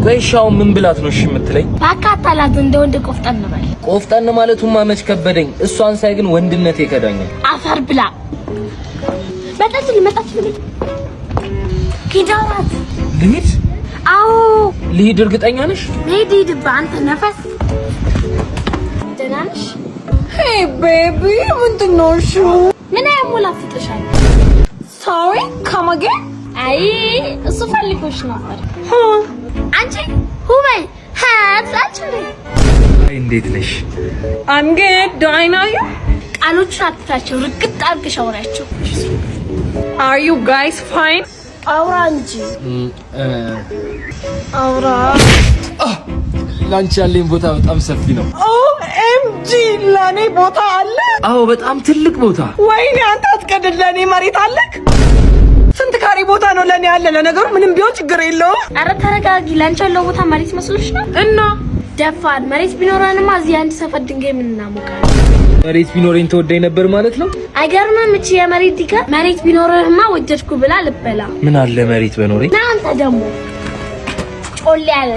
ቆይ እሺ፣ አሁን ምን ብላት ነው እሺ የምትለኝ? በአካታላት፣ እንደ ወንድ ቆፍጠን በል። ቆፍጠን ማለቱማ መች ከበደኝ። እሷን ሳይ ግን ወንድነቴ ይከዳኛል። አፈር ብላ። መጣችልህ፣ መጣችልህ። ሂድ አውራት። ልሂድ? አዎ። ልሂድ? እርግጠኛ ነሽ? ሂድ፣ ሂድብህ አንተ ነፈስ። ደህና ነሽ? Hey baby፣ ምንድን ነው እሺ? ምን ያሞላፍጥሻል? Sorry, come again? አይ፣ እሱ ፈልጎሽ ነበር። አንቺ ሁበይ ሀት አንቺ እንዴ! አይ፣ እንዴት ነሽ? I'm good. Do I know you? ቃሎቹን አትፍራቸው፣ ርግጥ አድርገሽ አውሪያቸው። Are you guys fine? አውራ እንጂ፣ አውራ። ላንቺ ያለኝ ቦታ በጣም ሰፊ ነው። OMG፣ ለእኔ ቦታ አለ? አዎ፣ በጣም ትልቅ ቦታ። ወይኔ አንተ አትቀልድ። ለእኔ መሬት አለክ? ስንት ካሬ ቦታ ነው ለእኔ ያለ? ለነገሩ ምንም ቢሆን ችግር የለውም። አረ ተረጋጊ። ላንቺ ያለው ቦታ መሬት መስሎሽ ነው? እና? ደፋር። መሬት ቢኖረንማ እዚህ አንድ ሰፈር ድንጋይ ምን እናሞቃለን? መሬት ቢኖረኝ ተወዳኝ ነበር ማለት ነው። አይገርምም? እቺ የመሬት ዲካ መሬት ቢኖርህማ ወደድኩ ብላ ልበላ። ምን አለ መሬት በኖረኝ። ና አንተ ደግሞ ጮሌ ያለ።